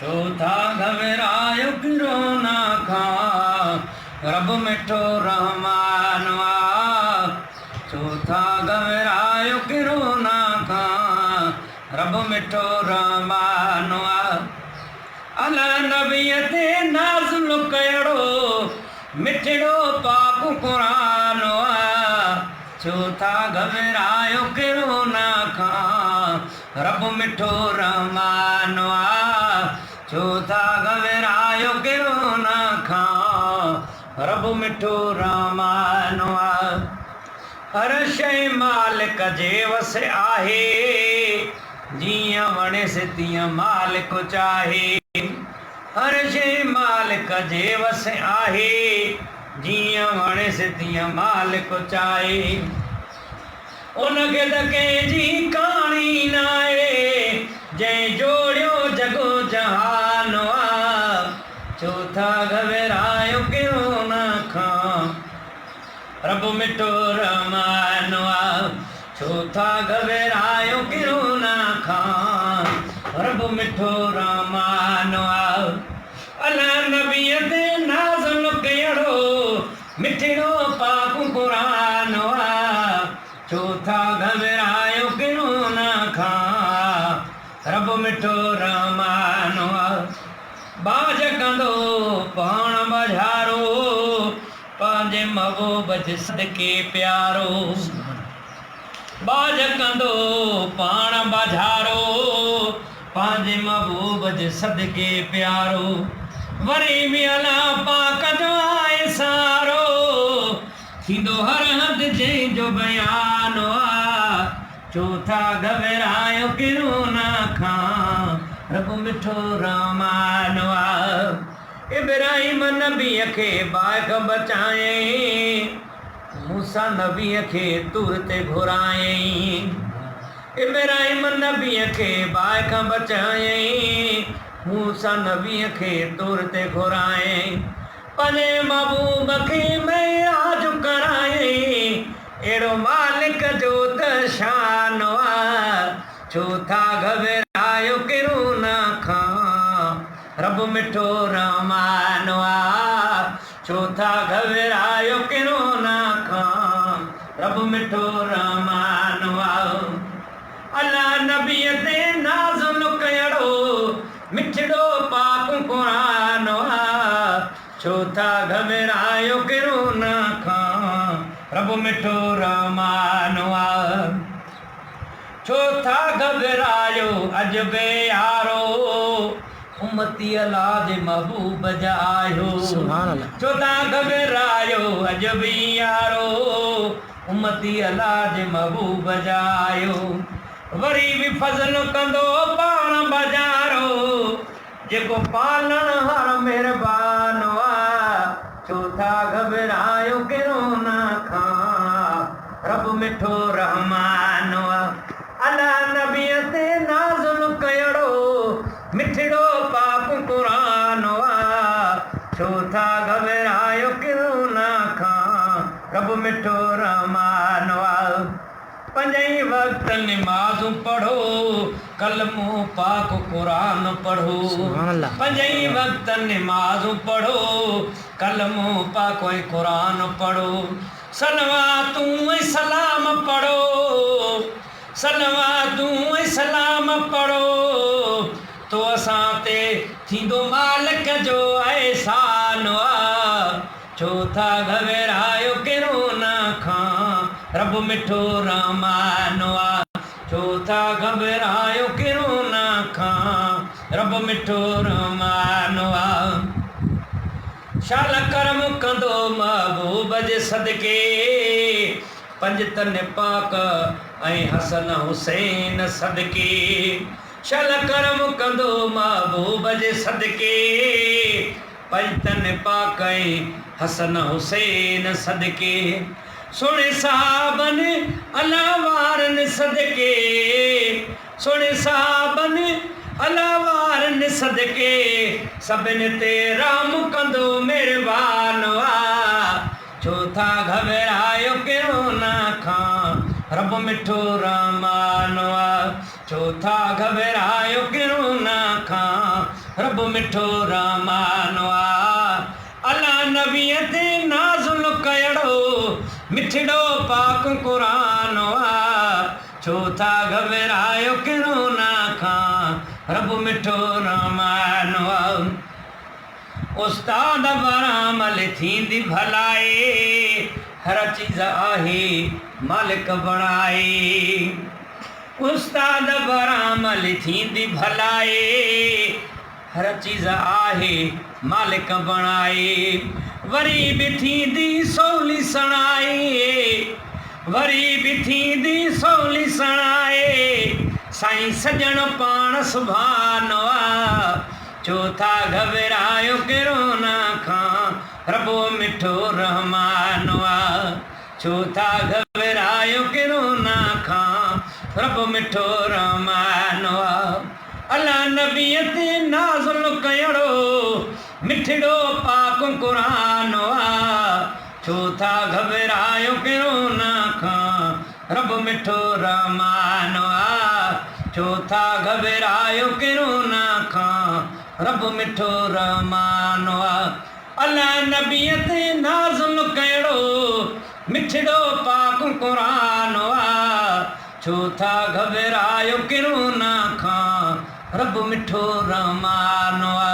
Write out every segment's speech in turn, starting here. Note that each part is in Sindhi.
ڇو ٿا گهٻرايو ڪرونا کان، رب مٺو رحمان آ. ڇو ٿا گهٻرايو ڪرونا کان، رب مٺو رحمان آ. الله نبيء تي نازل ڪيڙو، مٺڙو پاڪ قرآن آ. ڇو ٿا گهٻرايو ڪرونا کان، رب مٺو رحمان آ. ڇو ٿا گهٻرايو ڪرونا کان، رب مٺو رحمان آ. هر شيء مالڪ جي وس آهي، جيئن وڻيس تيئن مالڪ چاهي. هر شيء مالڪ جي وس آهي، جيئن وڻيس تيئن مالڪ چاهي. ان کي ته ڪنهن جي ڪاڻي ناهي، جنهن جوڙيو جڳ جهان آ. ڇو ٿا گهٻرايو ڪرونا کان، رب مٺو رحمان آ. ڇو ٿا گهٻرايو ڪرونا کان، رب مٺو رحمان آ. الله نبيء تي نازل ڪيڙو، مٺڙو پاڪ قرآن آ. ڇو ٿا گهٻرايو ڪرونا کان، رب مٺو رحمان آ. ٻاجهه ڪندو پاڻ ٻاجهارو، پنهنجي محبوب جي صدقي پيارو. ٻاجهه ڪندو پاڻ ٻاجهارو، پنهنجي محبوب جي صدقي پيارو. وري به الله پاڪ جو آهي سهارو، ٿيندو هر هنڌ جنهن جو بيان آ. ڇو ٿا گهٻرايو ڪرونا کان، رب مٺو رحمان آ. ابراهيم نبيء کي باهه کان بچايائين، موسيٰ نبيء کي طور تي گهرايائين. ابراهيم نبيء کي باهه کان بچايائين، موسيٰ نبيء کي طور تي گهرايائين. پنهنجي محبوب کي معراج ڪرايائين، اهڙو مالڪ جو ته شان آ. ڇو ٿا گهٻرايو ڪرونا کان، رب مٺو رحمان آ. ڇو ٿا گهٻرايو ڪرونا کان، رب مٺو رحمان آ. الله نبيء تي نازل ڪيڙو، مٺڙو پاڪ قرآن آ. ڇو ٿا گهٻرايو ڪرونا کان، رب مٺو رحمان آ. ڇو ٿا گهٻرايو اڄ بي يارو، امتي الله جي محبوب جا آهيو. ڇو ٿا گهٻرايو اڄ بي يارو، امتي الله جي محبوب جا آهيو. وري به فضل ڪندو پاڻ ٻاجهارو، جيڪو پالڻهار مهربان آ. ڇو ٿا گهٻرايو ڪرونا کان، رب مٺو رحمان آ. الله نبيء تي نازل ڪيڙو، مٺڙو پاڪ قرآن آ. ڇو ٿا گهٻرايو ڪرونا کان، رب مٺو رحمان آ. پنجئي وقت نمازون پڙهو، ڪلمو پاڪ قرآن پڙهو. پنجئي وقت نمازون پڙهو، ڪلمو پاڪ ۽ قرآن پڙهو. صلواتون ۽ سلام پڙهو، صلواتون ۽ سلام پڙهو. تو اسان تي ٿيندو مالڪ جو احسان آ. ڇو ٿا گهٻرايو ڪرونا کان، رب مٺو رحمان آ. ڇو ٿا گهٻرايو ڪرونا کان، رب مٺو رحمان آ. شال ڪرم ڪندو محبوب جي صدقي، پنجتن پاڪ ۽ حسن حسين صدقي. شال ڪرم ڪندو محبوب جي صدقي، پنجتن پاڪ ۽ حسن حسين صدقي. سهڻي صحابن الله وارن صدقي، سهڻي صحابن الله وارن صدقي. سڀن تي رحم ڪندو مهربان آ. ڇو ٿا گهٻرايو ڪرونا کان، رب مٺو رحمان آ. ڇو ٿا گهٻرايو ڪرونا کان، رب مٺو رحمان آ. الله نبيء تي نازل ڪيڙو، مٺڙو پاڪ قرآن آ. ڇو ٿا گهٻرايو ڪرونا کان، رب مٺو رحمان آ. استاد برعمل ٿيندي ڀلائي، هر چيز آهي مالڪ بڻائي. استاد برعمل ٿيندي ڀلائي، هر چيز آهي مالڪ بڻائي. وري به ٿيندي سولي سڻائي، وري به ٿيندي سولي سڻائي. سائين سڄڻ پاڻ سبحان آ. ڇو ٿا گهٻرايو ڪرونا کان، رب مٺو رحمان آ. ڇو ٿا گهٻرايو ڪرونا کان، رب مٺو رحمان آ. الله نبيء تي نازل ڪيڙو، مٺڙو پاڪ قرآن آ. ڇو ٿا گهٻرايو ڪرونا کان، رب مٺو رحمان آ. ڇو ٿا گهٻرايو ڪرونا کان، رب مٺو رحمان آ. الله نبيء تي نازل ڪيڙو، مٺڙو پاڪ قرآن آ. ڇو ٿا گهٻرايو ڪرونا کان، رب مٺو رحمان آ.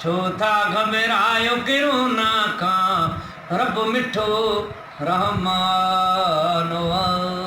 ڇو ٿا گهٻرايو ڪرونا کان، رب مٺو رحمان آ.